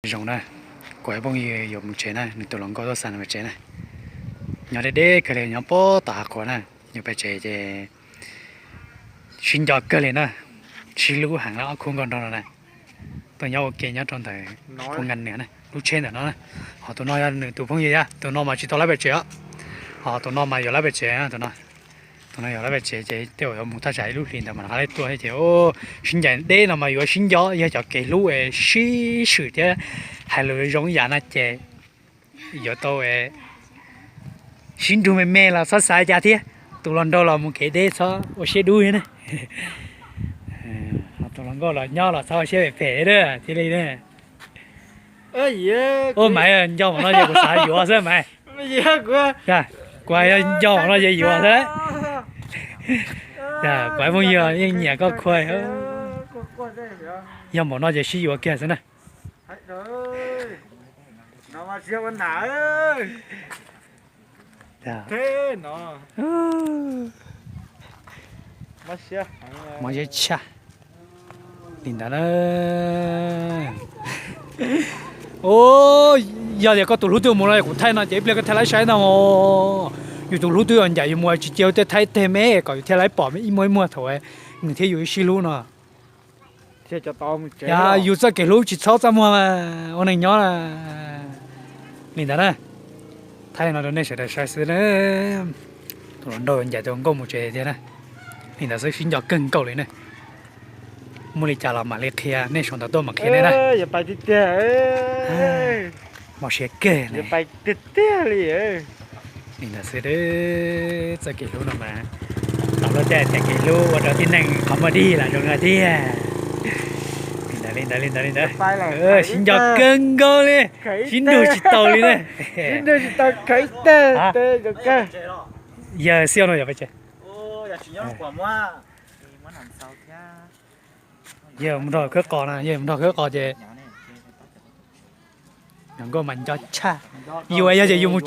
Zoo na, kuv phooj ywg yuav mus tsev na, nws tus hluas nkauj tuaj xa nws pem tsev na. Nyob deb deb kawg li, nyob puag tom hav qhuav na, yuav pem tsev ces sib nco kawg li na, sib hlub heev na, ob khub nkauj nraug no na. Tuaj nyob ua ke nyob rau ntawm khub nkaus nws na, lub tsheb ntawm no na. Ho tus no yog nws tus phooj ywg, tus no mas tsis tau lawv pem tsev os. Ho tus no mas yuav lawv pem tsev, tus no yuav lawv pem tsev ces tej zaum yuav mus thaj tsam ib lub hlis ntawd mas rov qab tuaj thiab ces sib ncaim deb no mas yuav sib nco, yog cov kev hlub es sib swm thiab hais lus zoo ib yam no ces yuav tau sib nrug me me los txhob xav cas thiab. Tus hluas nraug los mus kev deb txhob ua siab dub thiab na. Tus hluas nkauj los nyob los txhob ua siab phem phem thiab li na. Ua Maiv, nco npaum no ces kuv xav yuav xwb Maiv. Kuv hais yog nco npaum no ces yuav xwb. Kuv phooj ywg yeej nyiam koj khuaj. Yog npaum no ces sib yuav kiag xwb na. Mob siab tshaj li ntawd na. Yog tias koj tus hlub twb mus no kuv thaij no ces ib pliag koj thiaj laib saib ntag mog. Yus tus hlub twb ncaim yus mus tsis cia tej thaib teg me kom yus thiaj laib pom ib muag ib muag thaum nws thiab yus sib hlub no. Yus txoj kev hlub tsis txhob txaj muag mas ua neeg nyob li ntawd na. Thaij no rau nej sawv daws saib xwb na. Tus hluas nraug ncaim tus hluas nkauj mus tsev tiag na. Li ntawd xwb, sib nco kawg nkaus li na. Muaj li cas los mam li qhia, nej sau ntawv tuaj mam qhia nej na. Mob siab kawg li. Li ntawd xwb, txoj kev hlub no mas tau luag tej tias kev hlub ua rau tib neeg qhov muag dig los zoo no tiag. Li ntawd li ntawd li ntawd li ntawd. Sib nco kawg nkaus li, sib nrug tsis tau li ne. Yawg xib no yog pes tsawg? Yawg mus nrog khawb qos na, yawg mus nrog khawb qos ces nkauj mas nco tshaj. Yus yog ces yus mus